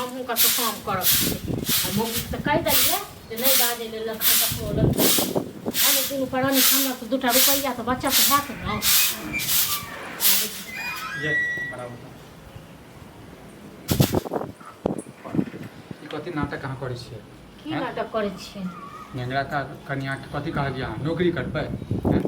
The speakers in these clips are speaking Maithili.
हमहूँ कतहु काम करब आ मम्मी तऽ कहि देलियै जे नहि बाजै लेल लखन ककरो लग। अरे दुनू प्राणी हमरा तऽ दूटा रुपैआ तऽ बचत हैत ने। ये बराबर ई कथी नाटक अहाँ करै छियै? की नाटक करै छियै? नेंगरा का कनिया के कथी कहलियै अहाँ, नौकरी करबै? हैं?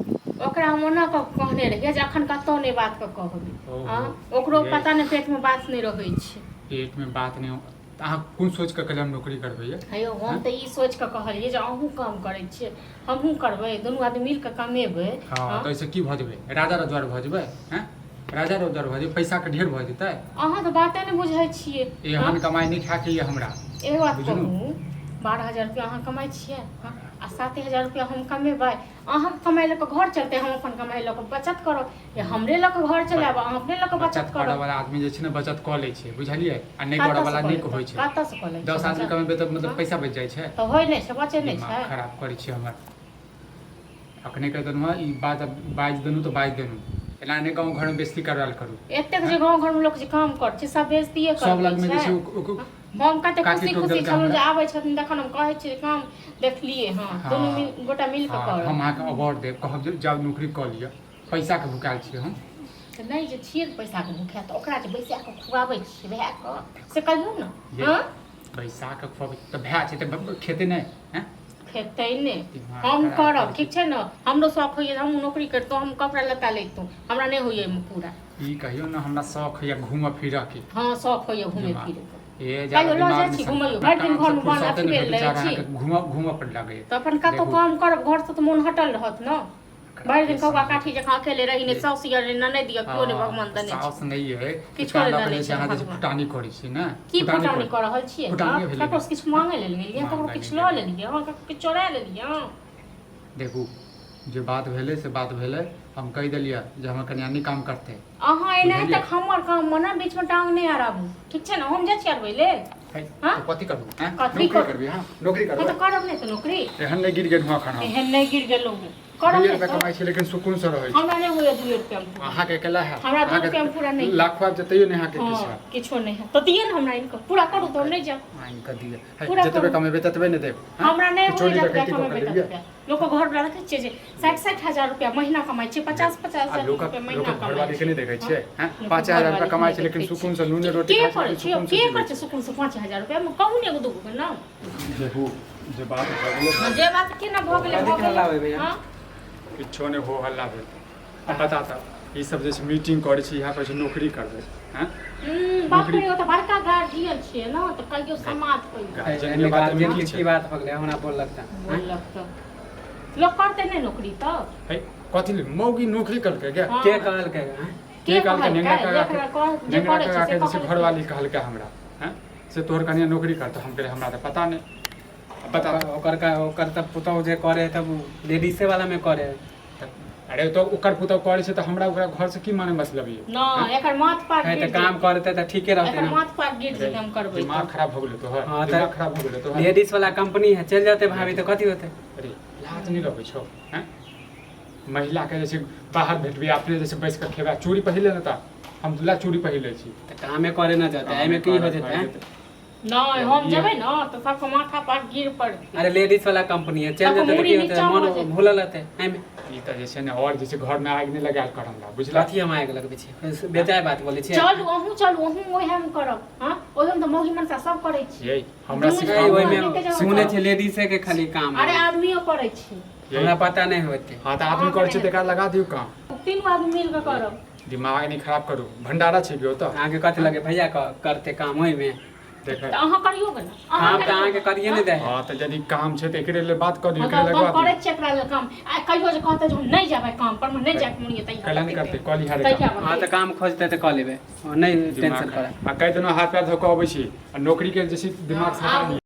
ओकरा हम ओना कऽ कहने रहियै जे अखन कतहु नहि बात कऽ कहबै। ओहो, आँ, ओकरो ये। पता नहि पेटमे बात नहि रहै छै। पेट में बात नहि हो तऽ अहाँ कोन सोचि कऽ कहलियै हम नौकरी करबै ये? हे यौ, हम तऽ ई सोचि कऽ कहलियै जे अहूँ काम करै छियै, हमहूँ करबै, दुनू आदमी मिल कऽ कमेबै। हँ, आँ, तऽ एहिसँ की भऽ जेबै? राजा रजवार भऽ जेबै? हैं, राजा रजवार भऽ जेबै, पैसाके ढेर भऽ जेतै? अहाँ तऽ बाते नहि बुझै छियै। एहन कमाइ नहि खाके यऽ हमरा। एगो बात बुझलहुँ? कहू, 12,000 रुपया अहाँ कमाइ छियै, हँ, आ 7,000 रुपया हम कमेबै, अहाँके कमाइ लऽ कऽ घर चलतै, हम अपन कमाइ लऽ कऽ बचत करब या हमरे लऽ कऽ घर चलायब, अहाँ अपने लऽ कऽ बचत बचत करब? करऽ वाला आदमी जे छै ने बचत कऽ लै छै, बुझलियै? आ नहि करऽ कतऽसँ वाला कऽ नहि लेतै? होइ छै। कतऽसँ कऽ लै छै 10 आदमी बचत? कमेबै तऽ मतलब हँ? पैसा बचि जाइ छै? तऽ होइ नहि छै, बचै नहि दिमाग छै। खराब करै छी हमर। अखने कहि देलहुँ हँ, ई बात बाजि देलहुँ तऽ बाजि देलहुँ, एना नहि गाँव घरमे बेइज्जती करल करू। एतेक जे गाँव घरमे लोक जे काम करै छै, सब बेइज्जतिये सब करबै लगमे जे छै। छै हम कते काकी खुशी टोक खुशी देलकै छलहुँ जे हमरा। आबै छथिन तखन हम कहै छियै काम देखलियै हँ, दुनू गोटा मिल कऽ करब। हम अहाँके अवार्ड देब, कहब जे जाउ नौकरी कऽ लिअ, पैसाके भुखायल छियै हम। तऽ नहि जे छियै ने पैसाके भुखायल, तऽ ओकरा जे बैसा कऽ खुआबै छियै भायके, से कहियौ ने। ये, हँ, बैसा कऽ खुआबै तऽ भाय छै तऽ खेतै नहि? हैं? खेतै नहि। दिमाग हम खराब करब। करै ठीक छै ने, हमरो शौक होइए, हमहूँ नौकरी करितहुँ, हम कपड़ा लत्ता लैतहुँ, हमरा नहि होइए एहिमे पूरा। ई कहियौ ने, हमरा शौक होइए घूमऽ फिरऽ के। हँ, शौक होइए घूमे दिमाग फिरे के। ए ज्यादा कहियो लऽ दिमाग जाइ नहि छी सं- घुमैयो? अपना भरि दिन कामसँ घरमे बन्द फुर्सते नहि अथी भेल भेटै छै रहै छी। अहाँके घूमऽ घूमऽ पर लगैए। तऽ अपन कतहु देखू। काम करब, घरसँ तऽ मोन हटल रहत ने। भरि दिन कौआ काठी जकाँ अकेले रही, नहि साउस यऽ नहि ननैद यऽ, केओ नहि भगवान देने छै। साउस नहि अइ किछो तें नहि लऽ कऽ देने जे छै छै अहाँ जे छै भगवान। फुटानी करै छी ने? की फुटानी कऽ रहल छियै? फुटानिये भेलै। ककरोसँ किछु मांगे लेल गेलियै? ककरो मांगय किछु नहि लऽ गेलियै। लेलियै? हँ, ककरो किछु चोरा लेलियै? हँ? देखू, जे बात भेलै से बात भेलै। हम कहि देलियै जे हमर कनिया नहि काम करतै। अहाँ एनाहि बुझलियै? तक हमर काम मे ने बीचमे टांग नहि अड़ाबू, ठीक छै ने? हम जाइ छियै अड़बै लेल। है, हाँ? तऽ कथी करबू? हैं? कथी नौकरी करबै? करबी? हाँ, नौकरी हम करबै। तऽ करब नहि तऽ नौकरी। एहन नहि गिर गेलहुँ एखन हम। एहन नहि गिर गेलहुँ हँ, करब 2 नहि रुपया तऽ। कमाइ छी लेकिन सुकून से रहै छी। हमरा नहि होइए 2 रुपया मे पूरा। अहाँके अकेला है। हमरा 2 अहाँके रुपया मे पूरा नहि। लाखो आबि जेतैयो नहि अहाँके किछु हँ, हैत। किछो नहि है तऽ दिअ ने हमरा, इनकम पूरा करू तऽ हम नहि जायब। आनि कऽ दिअ है, पूरा जतबे करू। कमेबै ततबे ने देब, हैं? हमरा नहि कि होइए चोरी जतबे डकैती कऽ कमेबै कऽ लेलियै? ततबे। लोकक घर वाला देखै छियै जे 60-60 हजार रुपया महीना कमाइ छै, 50-50 आ हजार लोकक रुपया महीना लोकक कमाइ घरवाली के छै। नहि देखै छियै? हैं? लोकक 5,000 रुपया घरवाली कमाइ के छै नहि लेकिन देखै सुकून छियै। से नूने रोटी के खाइ छै करै लेकिन छै? सुकून से के जीबै करै छै सुकून से 5,000 रुपया? कहू ने एगो दूगो के नाम। देखू, जे बात भऽ गेलै हँ, जे बात केना भऽ गेलै कथी भऽ के हल्ला गेलै। होय भैया? हँ, किछो नहि हो हल्ला भेल। आ बता तऽ ई सब जे छै मीटिंग करै छै, इएह कहै छै नौकरी करबै? हैं? बाप रे, ओ तऽ बड़का गार्जियन छियै ने, तऽ कहियो समाज कहियो गार्जियन के एहिमे बात गार्जियन की के छै? की बात भऽ गेलै? हमरा बोललक तऽ बोललक तऽ लोक करतै नहि नौकरी तऽ? है, कथी लेल मौगी नौकरी करलकै गे? हँ। के कहलकै हँ? के कहलकै? नेंगरा कहलकै? काका के। जेकरा कह जे नेंगरा करै छै काका से के जे छै कहलकै। घरवाली कहलकै हमरा, हैं, से तोहर कनिया नौकरी करतौ। हम कहलियै हमरा तऽ पता नहि। आ बता ओकर ओकर का ओकर तऽ पुतहु जे करे है तब लेडीसे वाला मे करे है। तऽ अरे तो ओकर पुतहु करै छै तऽ हमरा ओकरा घर से की माने मतलब ये? नहि, एकर माथ पाक है गिर तऽ काम जेतै। करते तऽ ठीके रहतै एकर ने। माथ पाक गिर जेतै हम करबै दिमाग तऽ। खराब भऽ गेलै तोहर? हँ, दिमाग तऽ खराब भऽ गेलै तोहर? लेडीज वाला कंपनी है, चलि जेतै भाभी तऽ कथी होतै? अरे लाज नहि लगै छौ? हैं, महिलाके जे छै बाहर भेटबी, अपने जे छै बैस कऽ खेबै, चूड़ी पहिर ले ने तऽ हम ला चूड़ी पहिर लै छी। तऽ कामे करे ना जेतै, एहिमे की हो जेतै? नहि, हम जेबै ने तऽ सबके माथा पाक गिर पड़तै। अरे लेडीज वाला कंपनी है, चलि सबके जेतै तऽ मूड़ी की होतै? नीचा मन भऽ जेतै। भूलल रहतै एहिमे। ई तऽ जे छै ने आओर जे छै घरमे आगि नहि लगायल कर हमरा, बुझलक? कथी हम आगि लगबै छियै? बेजाय बात बोलै छियै। चलू अहूँ, चलू अहूँ, ओएहमे करब। हँ, ओहिमे तऽ मौगी मनसा सब करै छै। ये हमरा दुनू सिखाउ। ओहिमे एके जगह सुनै करब। छियै लेडीजे के खाली काम अरे है। आदमियो करै छै। हमरा पता नहि होतै। हँ, तऽ आदमी करै छै तऽ एकरा लगा दियौ काम। तीनू आदमी मिल कऽ करब। दिमाग नहि खराब करू, भंडारा छै कि ओतऽ? अहाँके कथी लगे भैया करतै काम ओहिमे? देखै तऽ अहाँ करियौ ने। अहाँ काम तऽ करियौ। अहाँके करिए नहि दै है। हँ, तऽ यदि काम छै तऽ एकरे लेल बात कऽ दियौ, हँ, एकरे तऽ हम लगवा करै दियौ। छियै एकरा लेल काम। आ कहियो जे कहतै जे हम नहि जेबै काम पर, नहि जायके मोन यऽ तहिया कैला नहि करतै? कऽ लिहा रे तहिया काम। हँ, तऽ काम खोजतै तऽ कऽ लेबै, नहि दिमाग टेंशन करऽ। आ कहि देलहुँ, हाथ पैर धो कऽ अबै छी आ नौकरीके जे छै दिमाग से हटा आबू। लिअ।